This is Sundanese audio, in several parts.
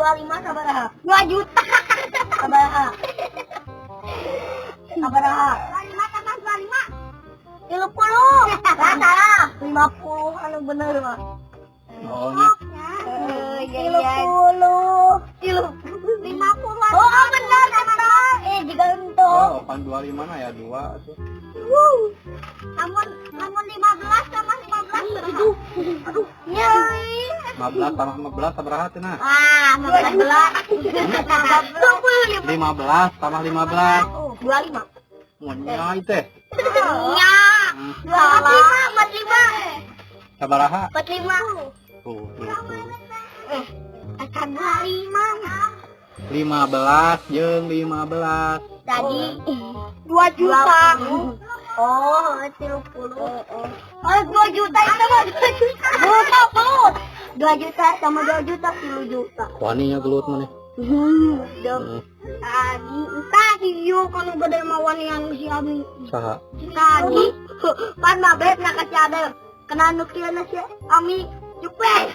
25 sabaraha? 2 juta. Sabaraha? Sabaraha? 25 tambah 25. 30. Lah, salah. 50 anu bener mah. Oh, nya. 30. 50. Oh, bener eta. Eh, jika untuk. Oh, pan 25 na ya 2 atuh. Lamun lamun 15 tambah 15 berapa? Aduh. Aduh. Nyai. 15 tambah 15 sabaraha cenah? Ah, 15. 25. 15 tambah 15. Oh, 25. Mun nyai teh. Nya. 45, 45. Sabaraha? 45. Tuh, tuh, tuh. Eh, akan 25. 15 jeung 15. Tadi 2 juta. Oh, 30. Oh, 2 juta itu mah 2 juta. 20. 2 juta sama 2 juta 10 juta. Wani nya gelut maneh. Dong. Tadi tadi yo kalau gede mawan yang si Ami. Saha? Tadi pan mabet nak kasih ada kena nuklir si Ami cepet.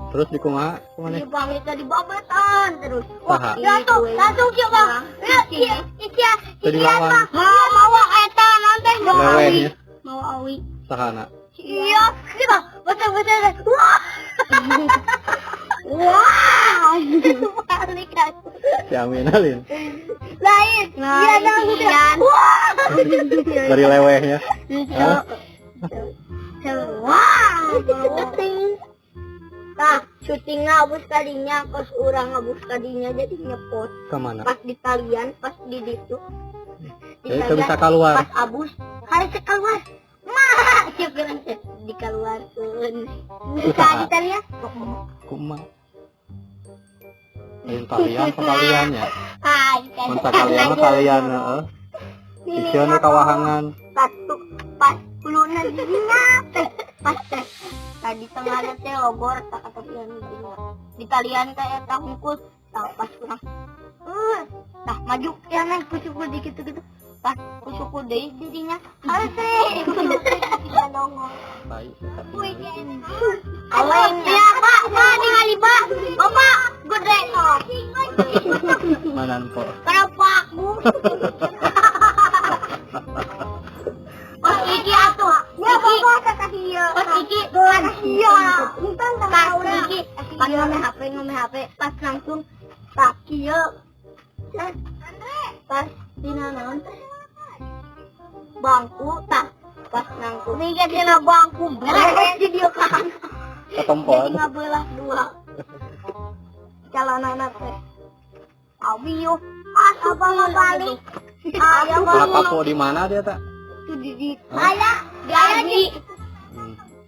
Terus di kumaha kumaha? Di bang itu di babetan terus. Saha? Ya tuh, langsung kieu bang. Ya, iya, iya, Teu dilawan. Mau mawa eta nanti mau awi. Lewehnya. Mau awi. Sahana? Iya, iya, betul betul. Wah. Wah. Balik aku. Si Amin Alin. Lain. Iya dong. Wah. Dari lewehnya. Hah? Wah. Syuting. Nah, syuting ngabus kadinya, kos urang ngabus kadinya jadi nyepot. Ke mana? Pas di talian, pas di ditu. Di Jadi teu bisa keluar. Pas abus, harus keluar. Mah, siapa bilang teh dikeluarkeun. Bisa Usaha. di talian? Kumaha? Lain talian sekalian ya. Ah, Mun sakalian mah talian heeh. Sisieun we kawahangan. Satu pas puluna dirinya teh pas teh tadi tengah teh logor tak ketepian dirinya di talian teh eta hungkul tah pas kurang tah maju ya neng kusuku dikit gitu pas kusuku deui dirinya harus teh kusuku nongol. Tai saya. Aweng ya pak pak ningali pak bapak gede Manan po. Kenapa aku? Pas iki atuh. Ya bapak kata iya. Pas iki kan iya. Pas iki pas ngome HP ngome HP pas langsung tak kieu. Pas dina naon teh? Bangku tah pas nangku. Mikir dina bangku beres di dieu kan. Ketempoan. Jadi ngabelah dua. Calanana teh. Abi yo pas abang mau balik. Ayah Lah mau papo di mana dia tak? itu di ayah di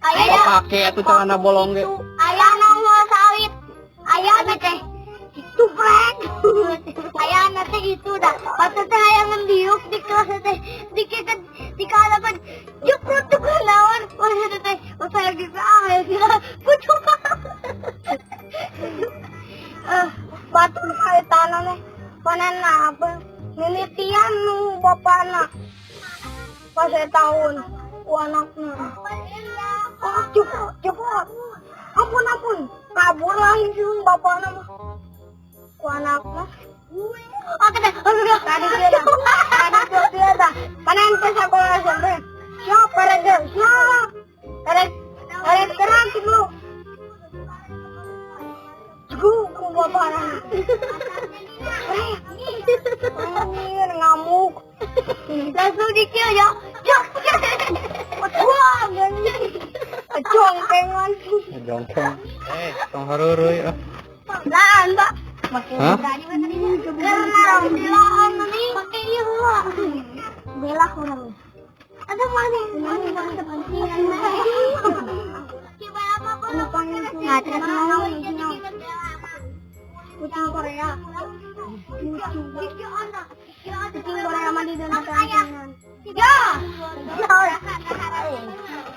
ayah Kok pake atuh celana bolong ge? Ayah nongol sawit. Ayah teh itu brek. Ayah teh itu dah. Patut teh ayah ngendiuk di kelas teh dikit di kalapan jukrut tuh naon. Patut teh pas saya gitu ah ya gila. Kucuk. Batur kali tanah nih. Panen apa? Mimitian nu bapana. Pas saya tahun ku anaknya. Oh, cukup, cukup. Ampun, ampun. Kabur lah itu bapaknya mah. Ku anaknya. Oke deh, oke. Tadi dia dah. Tadi dia dah. Panen ke sekolah SMP. Siap, parade. Siap. Tarik, tarik terang dulu. Cukup ku bapaknya. Anjir, ngamuk. Langsung dikil ya. Wah, jongkengan. Jongkeng. Eh, tong hareureui ah. Laan, Pak. Hah? Karena belaan nih. Pakai iya. Belah orang. Ada mana? Kucing Korea. Kucing Korea mandi dan tangan. Ya.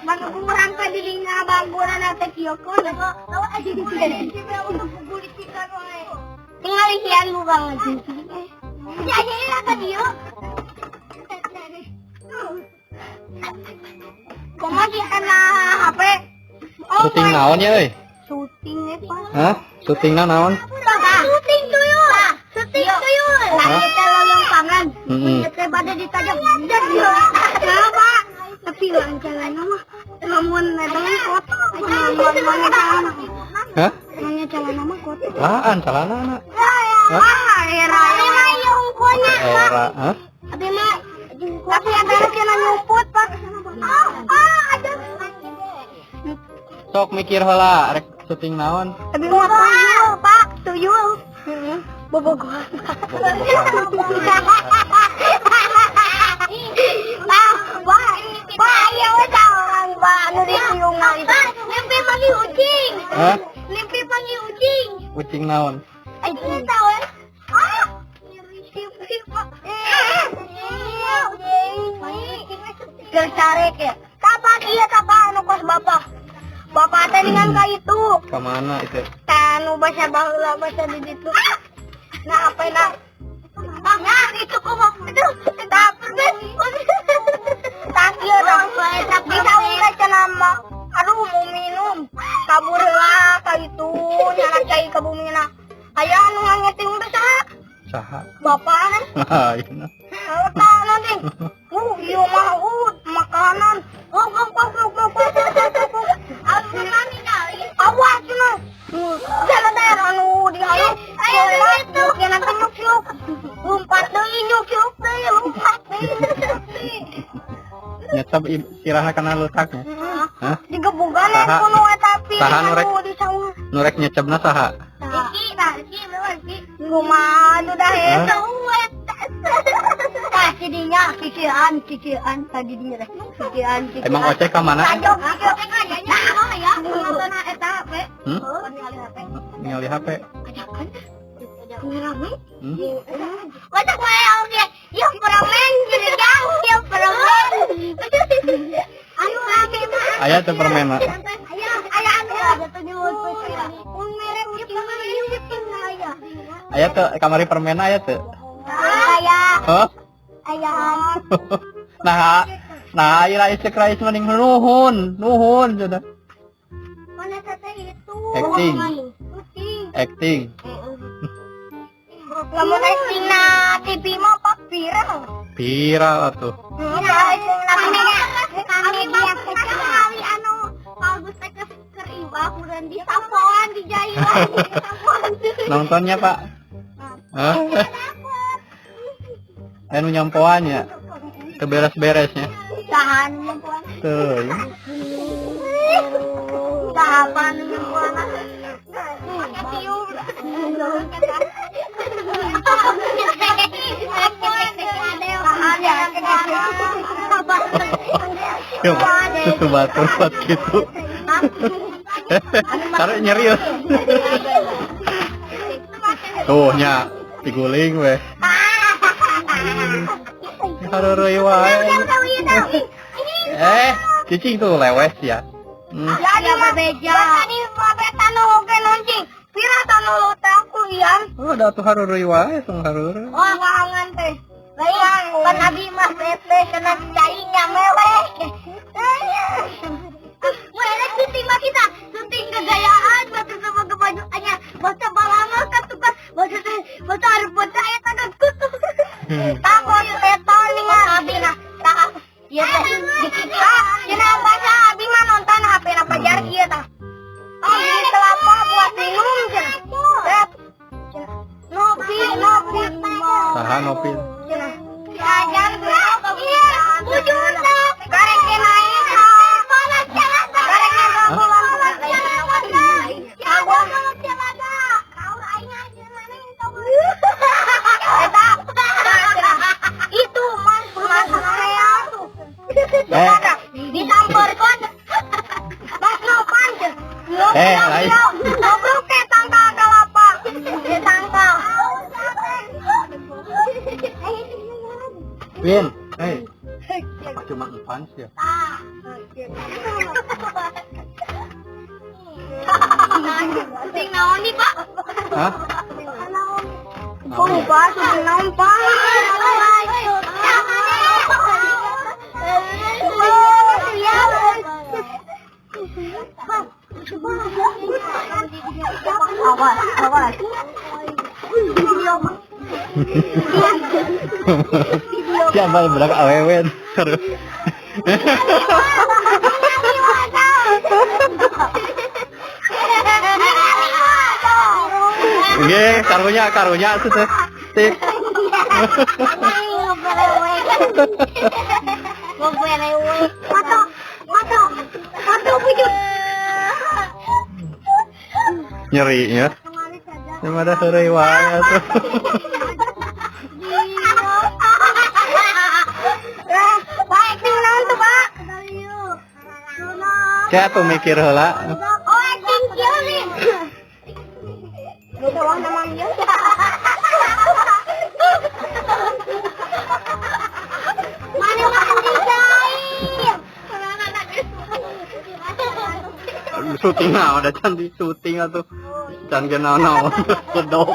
Mana kurang ka dirinya bangunan teh kieu kun. Tinggal isian lu banget. Ya ya ka dieu. Kumaha sih kana HP? Syuting naon ya euy? Syuting eta. Hah? Syutingna naon? Syuting tuyul. Syuting tuyul. Hah? Kita loyong tangan. Heeh. Kita pada ditajam. Nah, Pak. Tapi lancaran mah lamun eta mah kotor. Lamun celana. Hah? Nanya celana mah kotor. Laan celanana. Hah? Ah, era. Abi mah ieu hungkulnya, Pak. Era, hah? Abi mah Tapi ada kena nyumput, Pak. Ah, ada. Sok mikir heula rek syuting naon? Abi mah tuyul, Pak. Tuyul. Heeh. Bobogohan. Nah, wah, wah, iya we orang Pak anu ditiungan itu. Mimpi panggil ucing. Hah? Mimpi panggil ucing. Ucing naon? Itu tahu ya? Ah, mimpi Pak. Iya, ucing. Tertarik ya. Kapan iya kapan anu kos bapak? Bapak teh dengan ka itu. Ka mana itu? Tanu basa baheula basa di ditu. Nah, apa nah? Nah, itu kok itu dapur ben. Tak ieu dah. Bisa ulah cenah mah. Aduh mau minum. Kabur heula ka itu nyana cai ka bumina. Aya anu ngangeting teh saha? Saha? Bapak kan? Ayeuna. Tah nanti. Ieu mah makanan. Oh, oh, oh, oh, oh, oh, oh, oh. Awas cenah. Jalan daerah anu di halu. Ayo itu. Ya nanti nyuk nyuk. Lompat deui nyuk nyuk deui lompat deui. Nyata sirahna kana leutaknya. Hah? Digebugan Saha? kuno eta pi. Saha nu rek? Anu di saung. Nu rek nyecebna saha? Iki, nah, iki, memang iki. Kumaha atuh dah eta. Tah dinya cician cician tadi dinya teh cician cician. Emang Ocek ka mana? Tajok nah ya nonton eta HP. Hmm? Ningali HP. Ningali HP. Ajakan. Rame. Hmm? Wajah wae oge. Ieu permen jadi jauh ieu permen. Anu rame mah. Aya teu permen mah. Aya aya anu un merek ucing aya. Aya teu kamari permen aya teu? Aya. Hah? Aya. Nah, nah ieu rais cek rais mending nuhun, nuhun sudah. Mana teteh itu? Acting. Ucing. Acting. Lamun acting na TV mah pak viral. Viral atuh. Acting na Kami mah kali anu bagus teh keur iwak urang di sampoan di jailan di sampoan. Nontonnya, Pak. Hah? Anu nyampoan ya. Teu beres-beresnya. Tahan nyampoan. Tuh. Ya. Tahapan nyampoan. Tiup. Yo, susu batur buat gitu. Tarik nyerius. Tuh nya diguling weh. Hareureuy wae. Cicing tuh lewes ya. Ya di bebeja. Tadi babetan oge noncing. Pira tanu lo teh aku ian. Oh, da tuh hareureuy wae tong hareureuy. Wah, wangan teh. Lain, pan abi mah bete kena cainya mewek. Mulai syuting mah kita, syuting kegayaan, batu sama kebajuannya, batu balanga kan tukar, batu batu harus batu ayat ada kutu. Takon teton dengan abi nah, tak ieu teh dikita. Cenah bahasa abi mah nonton HP na pajar ieu tah. Oh, beli kelapa buat minum cenah. Teh. Nopi, nopi. Saha nopi? Cenah. Jajan berapa? Iya, wujudna. Karek naik. Karek itu mas mas saya tuh. Disamperkan. Mas Nopan. Lain. Ngobrol ke tangkal kelapa. Ke tangkal. Win, hey. Apa cuma empan sih ya? Sing naon nih, Pak? Hah? Kok lupa sing naon, Pak? Awas. Siapa budak awewe terus. Nggih, karunya karunya atuh teh. Tik. Mata, mata, mata wujud. Nyeri ya. Cuma ada heureuy wae atuh. Pak, acting naon tuh, Pak? Kayak tuh mikir heula. Oh, acting kieu nih. Lu bawah nama dia. Mana mandi cair. Syuting naon da can di syuting atuh. Can ge naon-naon. Bedok.